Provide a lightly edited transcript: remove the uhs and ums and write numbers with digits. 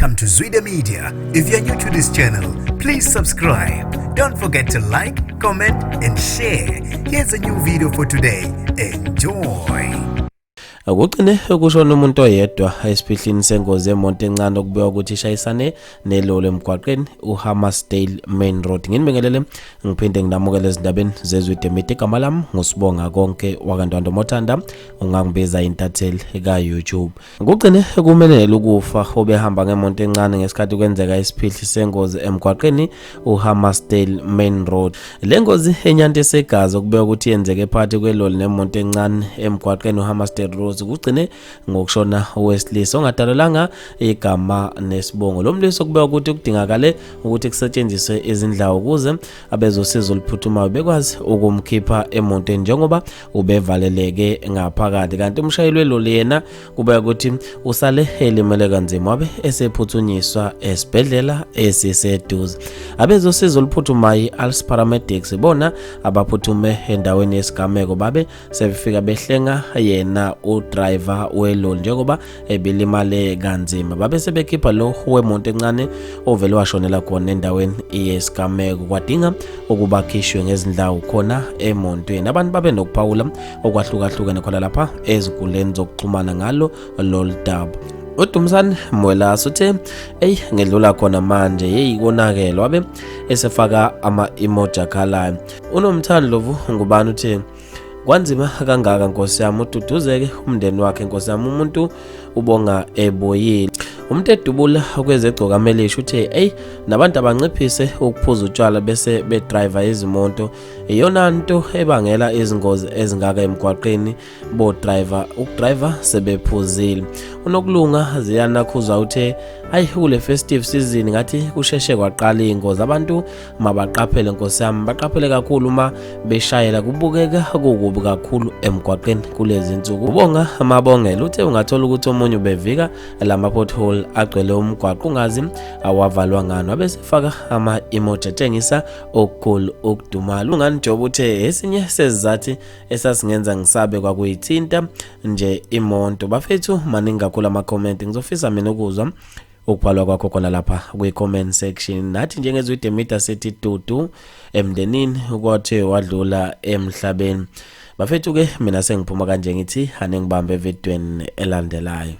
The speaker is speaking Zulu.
Welcome to Zwida Media. If you're new to this channel, please subscribe. Don't forget to like, comment, and share. Here's a new video for today. Enjoy. Kugcine kushona umuntu oyedwa esiphihlini sengozi yemoto encane okubikwa ukuthi ishayisane neloli emgwaqeni uHammarsdale Main Road. Nginibingelele ngiphinde nginamukele ezindabeni zeZwide Media. Igama lami nguSibonga Konke wakaNtwando Mothanda, ungangibiza intatheli ka-YouTube. Kugcine kumelele ukufa obehamba ngemoto encane ngesikhathi kwenzeka isiphihli sengozi emgwaqeni uHammarsdale Main Road. Le ngozi enyantise igazi okubekwa ukuthi yenzeke phakathi kweloli nemoto encane emgwaqeni uHammarsdale Road kugcine ngokushona owesilisa ongadalulanga igama nesibongo. Lo mlisa okubekwa ukuthi kudingakale ukuthi kusetshenziswe izindlawu ukuze abezosizo oluphuthumayo bekwazi ukumkhipha emotweni njengoba ubevaleleke ngaphakathi, kanti umshayeli weloli yena kubeka ukuthi usale elimele kanzima wabe esephuthunyiswa esibhedlela esiseduze. Abezosizo oluphuthumayo i-Als Paramedics bona abaphuthume endaweni yesigameko babe sebefika behlenga yena udriver weloli njengoba ebelimale kanzima, babe sebekhipha lo wemonto encane ovele washonela khona endaweni yesigameko, kwadinga ukuba akhishwe ngezindlawu khona emontweni. Abantu babe nokuphawula okwahlukahlukene khona lapha ezinkundleni zokuxhumana ngalo lolu daba. UDumsane Mwelase uthe, eyi ngedlula khona manje, yeyi konakele, wabe esefaka ama-emoji akhalayo. UNomthando Ngubane uthe, kwanzima kangaka nkosi yami, ududuzeke umndeni wakhe nkosi yami, umuntu ubonga ebuyile. Umuntu edubula kwezegcokamelisha uthe, eyi nabantu abanciphise ukuphuza utshwala bese bedriver izimoto, iyona nto ebangela izingozi ezingaka emgwaqeni, bodriver ukudriver sebephuzile. UNokulunga Ziyanakhuza uthe, ayi kule festive season ngathi kusheshe kwaqala iy'ngozi, abantu mabaqaphele nkosi yami, baqaphele kakhulu uma beshayela, kubukeka kukubi kakhulu emgwaqeni kulezi nsuku. Ubonga Amabongelo uthe ungathola ukuthi omunye ubevika lama pothole agcwele umgwaqo ungazi awavalwa ngani, wabesefaka ama-emoji atshengisa okukhulu ukudumala. Ungani Job uthe esinye sezizathu esasingenza ngisabe kwakuyithinta nje imonto. Bafethu, maningi kakhulu ama-comment, ngizofisa mina ukuzwa ukubhalwa kwakho khona lapha kwi-comment section. Nathi njengeZwide Media sithi dudu emndenini kwathe wadlula emhlabeni. Bafethu ke mina sengiphuma kanje, ngithi aningibambe evidweni elandelayo.